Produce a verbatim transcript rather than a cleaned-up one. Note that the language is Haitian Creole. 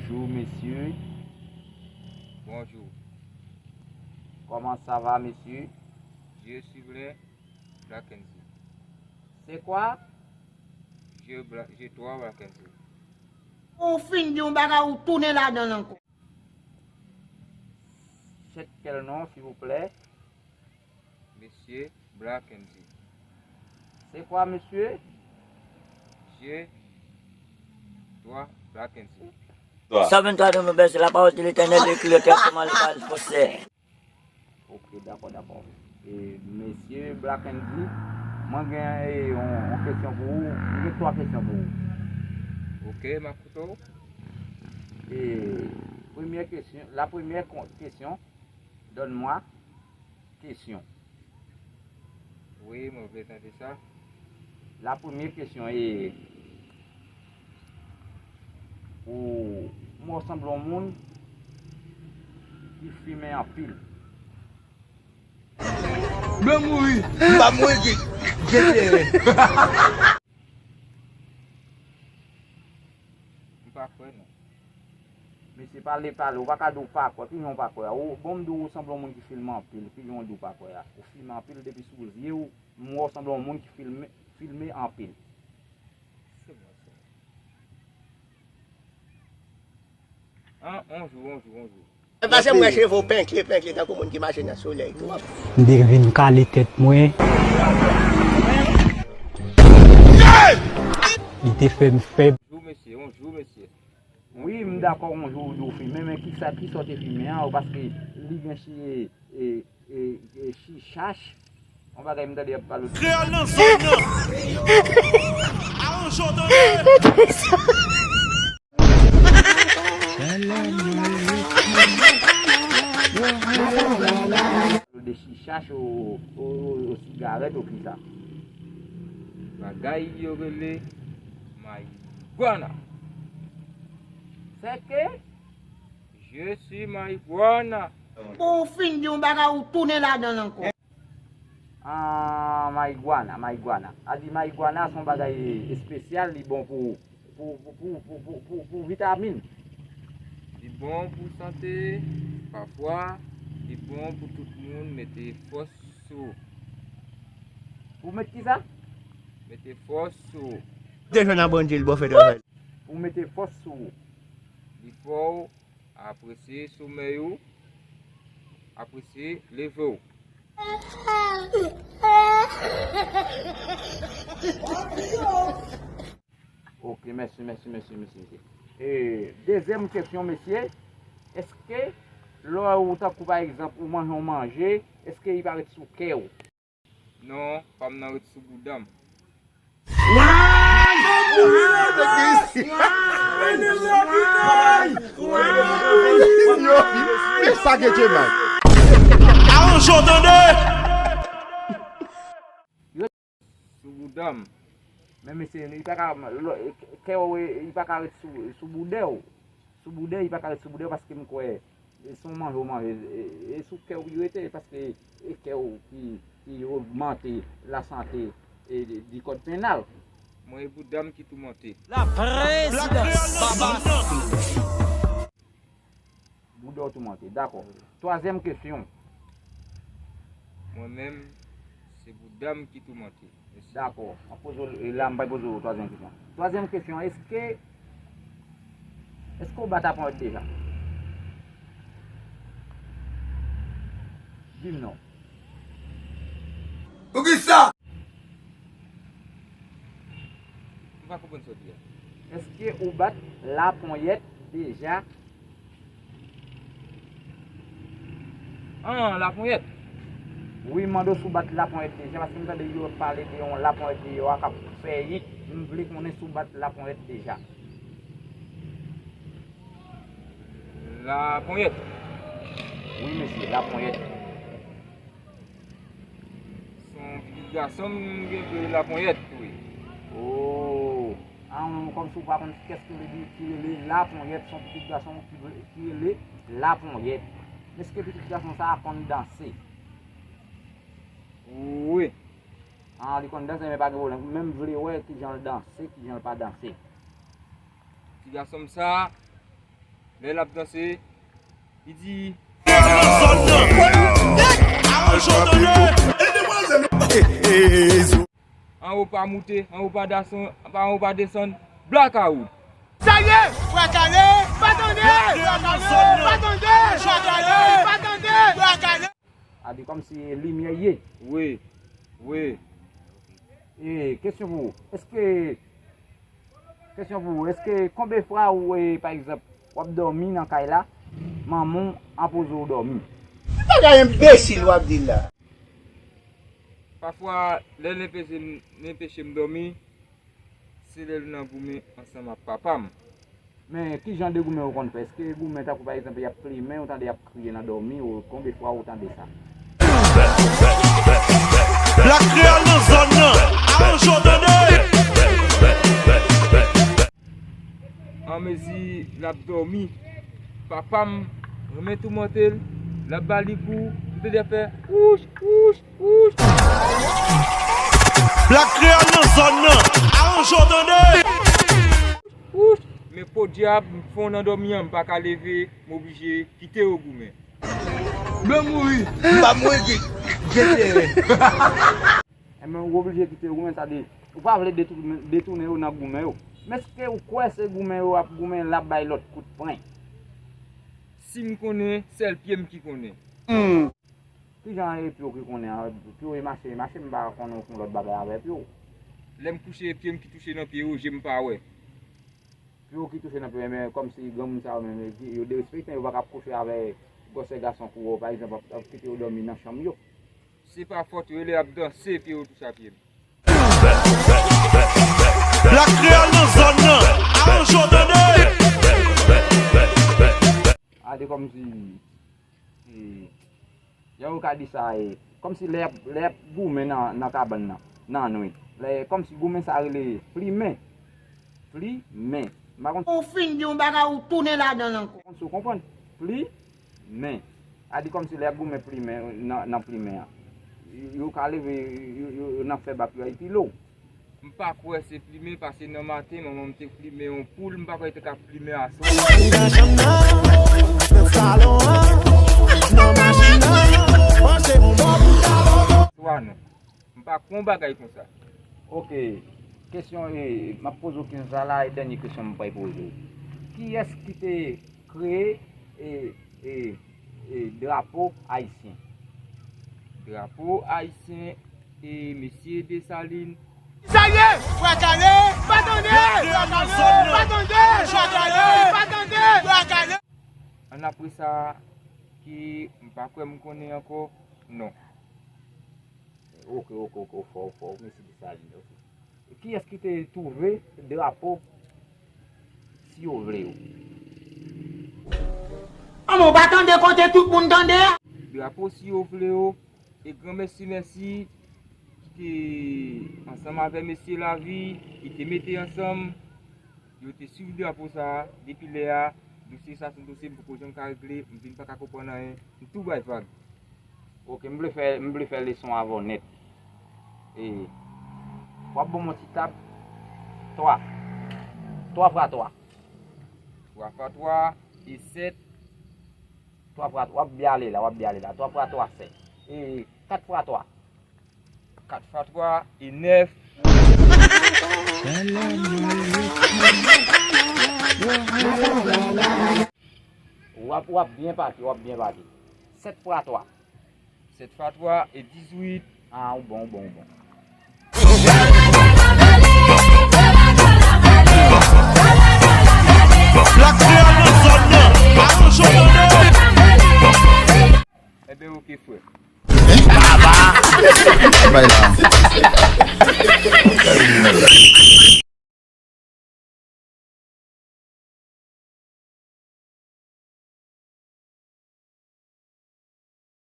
Bonjour, monsieur. Bonjour. Comment ça va, monsieur? Je suis Black, Black and Zee. C'est quoi? Je, Bla-, je toi, Black and Zee. Ou fin di yon bagay, ou tounen ladan l ankò. C'est quel nom, s'il vous plaît? Monsieur Black and Zee. C'est quoi, monsieur? Je, toi, Black and Zee. Sa venntrwa de novanm, c'est la parole de l'Éternel, écrit le testament, le pas le procès. Ok, dakò, dakò. E, mesye Black and Zee, mwen gen, e, yon, yon kesyon pou ou. Mwen gen twa kesyon pou ou. Ok, m ap koute w. E, premyè kesyon, la première con-, question, donne-moi question. Wi, mwen vle tande sa. La premyè kesyon e, ou, ou sanble yon moun ki fimen anpil. M mouri. M pa mouri, gen, gen teren. M pa kwè non. Mesye, pale, pale, ou pa ka di w pa kwè, ki jan w pa kwè a? Ou, bon, m di w, ou sanble yon moun ki fimen anpil, ki jan w di w pa kwè a? Ou fimen anpil depi sou zye w, m wè w sanble yon moun ki fimen, fimen anpil. Se bon, se bon. An, on jou, on jou, on jou. Pase m wè cheve w penkle, penkle, tankou moun ki mache nan solèy twòp. M te vin kale tèt mwen. Li te fè m fèb. Jou, mesye, on jou, mesye. Wi, m dakò, on jou ou di w fimen, men kisa, kisa w te fimen an? Paske li gen chi, e, e, e, chichach. Yon bagay m tande y ap pale. Kreyòl nan zòn nan. Aranjò tande. De chichach o, o, o, o sigarèt o kisa. Bagay yo rele marijuana. C'est que je suis marijuana. Bon, ou fin di yon bagay, ou tounen ladan l ankò. Ah, marijuana, marijuana. A di marijuana se yon bagay espesyal, li bon pou, pou, pou vitamin. Li bon pou sante, pafwa, li bon pou tout moun mete fòs sou. Pou met kisa? Mete fòs sou. Deja nan bondye, l bon fè travay. Pou mete fòs sou. Li fè w apresye somèy ou, apresye leve w. Ok, mèsi, mèsi, mèsi, mèsi, mèsi. E, dezyèm kesyon, mesye, èske lè ou tankou pa egzanp, ou manje yon manje, èske li pa ret sou kè w? Non, pa m nan ret sou bouda m. Yo, men sa gen Djemay. Aranjò tande. Sou bouda m. Men mesye, li pa ka, kè w, li pa ka ret sou, sou boudè w. Sou boudè, li pa ka ret sou boudè paske m kwè, e, se yon manje w manje, e, e sou kè w li rete, paske e kè w ki, ki ogmante lasante, e, di, di kòd penal. Mwen, e bouda m ki toumante. La prezidans, baba. Bouda w toumante, dakò. Twazyèm kesyon. Mwen menm, se bouda m ki toumante. Dakò. Mwen poze w, e la, m pral poze w twazyèm kesyon. Twazyèm kesyon, èske, èske w bat laponyèt deja? Di m non. Poukisa? M pa konprann sa w di a. Èske ou bat laponyèt deja? An, laponyèt. Wi, m mande w si w bat laponyèt deja, paske m tande yo ap pale de yon laponyèt deyò a k ap fè yik. M vle konnen si w bat laponyèt deja. Laponyèt. Wi, mesye, laponyèt. Se yon pitit gason m gen ki rele Laponyèt, wi. Oh. Ah, kòmsi w pa konn kiyès ki rele, ki rele Laponyèt, se yon pitit gason ki, ki rele Laponyèt. Èske pitit gason sa a konn danse? Wi. Ah, li konn danse, men pa gen pwoblèm. Men m vle wè kijan l danse, kijan l pa danse. Pitit gason m sa a, Lè l ap danse, li di, anwo pa moute, anwo pa dasann, anwo pa desann, blakawout. Sa ye? Bwa kale, pa tande! Bwa kale, pa tande! Bwa kale, pa tande! Bwa kale! A di kòmsi limyè ye. Wi, wi. E kesyon pou ou. Èske, kesyon pou ou, èske konbyen fwa ou, e, pa egzanp, w ap dòmi nan kay la, manman w anpoze w dòmi? Bagay enbesil w ap di la. Pafwa, lè l enpeche m, l enpeche m dòmi, se lè l nan goumen ansanm ak papa m. Men, ki jan de goumen ou konn fè? Èske goumen tankou, pa egzanp, y ap plimen, ou tande y ap kriye nan dòmi, ou konbyen fwa ou tande sa? Blak Kreyòl nan zòn nan, aranjman tande! Anmezi l ap dòmi, papa m renmen toumante l, l ap ba li kou, m tande l ap fè wouch, wouch, wouch. Blak Kreyòl nan zòn nan, aranjman tande! Wouch, men podyab, m fon nan dòmi an, m pa ka leve, m oblije kite yo goumen. M mouri. M pa mouri, gen, gen teren. Enben, ou oblije kite yo goumen, sa di, ou pa vle detounen, detounen yo nan goumen yo. Men èske ou kwè se goumen yo ap goumen, l ap bay lòt kout pwen? Si m konnen, sèl pye m ki konnen. Hmm. Ki jan e pye w ki konnen an? Pye w e mache, e mache, m pa konnen okenn lòt bagay avè pye w. Lè m kouche, e pye m ki touche nan pye yo, je m pa wè. Pye w ki touche nan pye, men kòmsi granmoun sa yo menm, yo derespektan, yo pa ka ap kouche avè gwosè gason kou yo, pa egzanp, ap, ap kite yo dòmi nan chanm yo. Se pa fòt yo, e lè y ap danse, pye yo touche a pye m. Blak Kreyòl nan zòn nan, aranjman tande! A di kòmsi, e, jan yo ka di sa, e, kòmsi lè y ap, lè y ap goumen nan, nan kabann nan, nan nwit. Lè, kòmsi goumen sa rele plimen. Plimen. M pa konn. Ou fin di yon bagay, ou tounen ladan l ankò. Konn si w konprann. Plimen. A di kòmsi lè y ap goumen plimen, nan, nan plimen an. Yo, yo ka leve, yo, yo, yo nan fè bak yo a epile w. M pa kwè se plimen, paske nan maten, manman m te plimen yon poul, m pa kwè li te ka plimen aswè. Swa non. M pa kwè yon bagay konsa. Ok. Kesyon, e, m ap poze w kesyon sa la, e dènye kesyon m pral poze w. Kiyès ki te kreye, e, e, e, drapo ayisyen? Drapo ayisyen, e, mesye Desalin. Sa ye! Bwa kale! Pa tande! Bwa kale! Pa tande! Bwa kale! Pa tande! Bwa kale! Ann apre sa, ki m pa kwè m konnen ankò, non. Ok, ok, ok, ou fò, ou fò, ou mesye Desalin, ok. Kiyès ki te twouve drapo Si yo vle yo? Anmwe, ou pa tande kote tout moun tande a? Drapo Si yo vle yo, e granmèsi, mèsi, ki te ansanm avè mesye Lavi, ki te mete ansanm, yo te swiv drapo sa a, depi lè a, dosye sa se yon dosye m poko janm ka regle, m vin pa ka konprann anyen, m tou bay vag. Ok, m vle fè, m vle fè leson avè w nèt. E, w ap ban m yon ti tab. Twa. Twa fwa twa. Twa fwa twa, e sèt. Twa fwa, w ap byen ale la, w ap byen ale la. Twa fwa twa, sèt. E, kat fwa twa. Kat fwa twa, e nèf. W ap, w ap byen pati, w ap byen pati. Sèt fwa twa. Sèt fwa twa e dizuit. Ah, ou bon, ou bon, ou bon. Black Kreyòl nan zòn nan. Aranj yo tande. Enben, oke, frè. Baba. Bay la.